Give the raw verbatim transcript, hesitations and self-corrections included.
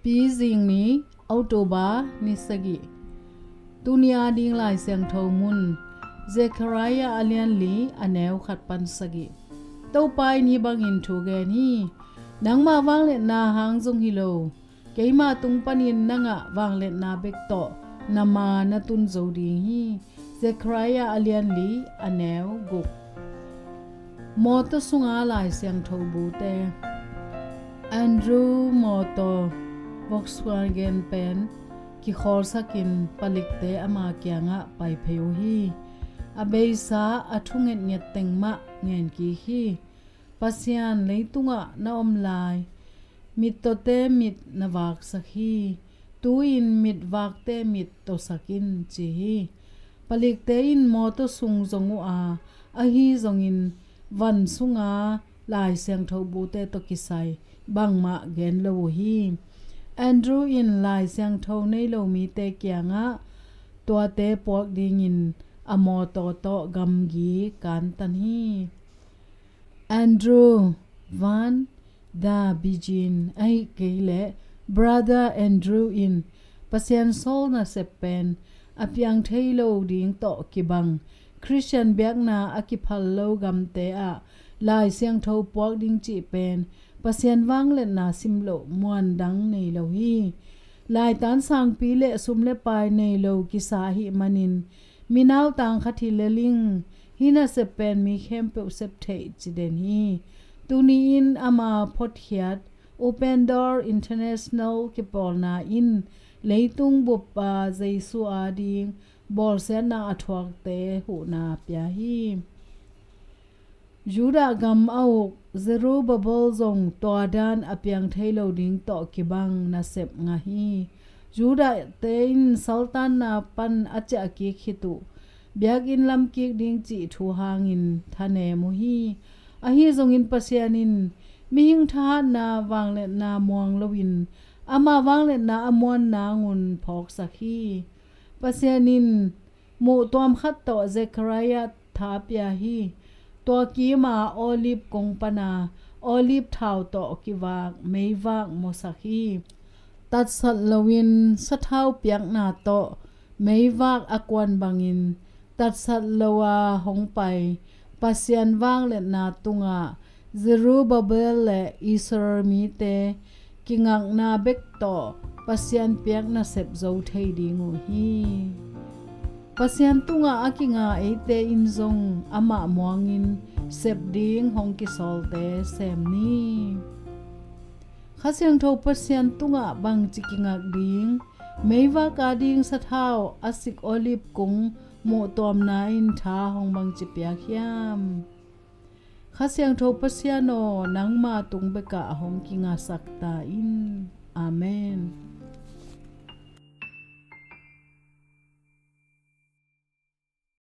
Pizing ni, October ni sagih. Tuni a ding Lai Siangtho mun, Zekhariah a lian li, a neu khat pan sagih. Topa in hih bangin thu gen hi: Nangmah vangliatna hang zong hi lo, keima tung panin na ngah vangliatna bek tawh na ma na tun zo ding hi. Zekhariah a lian li, a neu guk. Mawtaw sunga Lai Siangtho bute. Andrew mawtaw Volkswagen pen kikhawlsakin palikte ama kiangah pai phei uh hi. A beisa a thungetnget teng mah ngen kik hi. Pasian, leitungah na om lai mittawte mit na vaksak hi. Tu-in mitvakte mit tawsak in, ci hi. Palikte in mawtaw sung zong uh a, ahi zongin van sunga Lai Siangtho bute tawh kisai bangmah gen lo uh hi. Andrew in Lai Siangtho nei lo mite kiangah tuate puak dingin a mawtaw tawh gamgi kantan hi. Andrew Van der Bijin, ahih kei leh Brother Andrew in Pasian sawl nasep pen a piang thei lo ding tawh kibang Khristian biakna a kiphal lo gamte ah Lai Siangtho puak ding cih pen Pasian vangliatna sim loh muan dang nei lo hi. Laitan sangpi le sum le pai nei lo kisa ahih manin, mi nautang khat hi le ling, hih nasep pen mi khempeuh sep theih ci den hi. Tuni-in ama photkhiat Open Door International kipawlna in leitung bup a Jesu ading bawlsiatna a thuakte huhna pia hi. Judah gam a uk Zerubbabel zong tua dan a piang thei lo ding tawh kibang nasep ngah hi. Judah-te in saltanna pan a ciah kik khit uh biakinn lam kik ding cih thu hangin thanem uh hi. Ahi zongin Pasian in mihing thahatna vangliatna muang loin ama vangliatna a muan nangun phawksak hi. Pasian in muhtuam khat tawh Zekhariah tha pia hi. Tua kima olive kong pana olive thau tawh kivak meivak musak hi. Tatsat loin sathau piakna tawh meivak a kuan bangin tatsat lo a hong pai Pasian vangliatna tungah Zerubbabel le Israel mite kingakna bek tawh Pasian piak nasep zo thei ding uh hi. Pasian tungah a kinga eite in zong amah muangin sep ding hong kisawlte sem ni. Kha Siangtho Pasian tungah bangci kingak ding, meivak ading sathau a sik olive kung muhtuamna in tha hong bangci piak hiam? Kha Siangtho Pasian aw, nangma tung bekah hong kingasak ta in. Amen.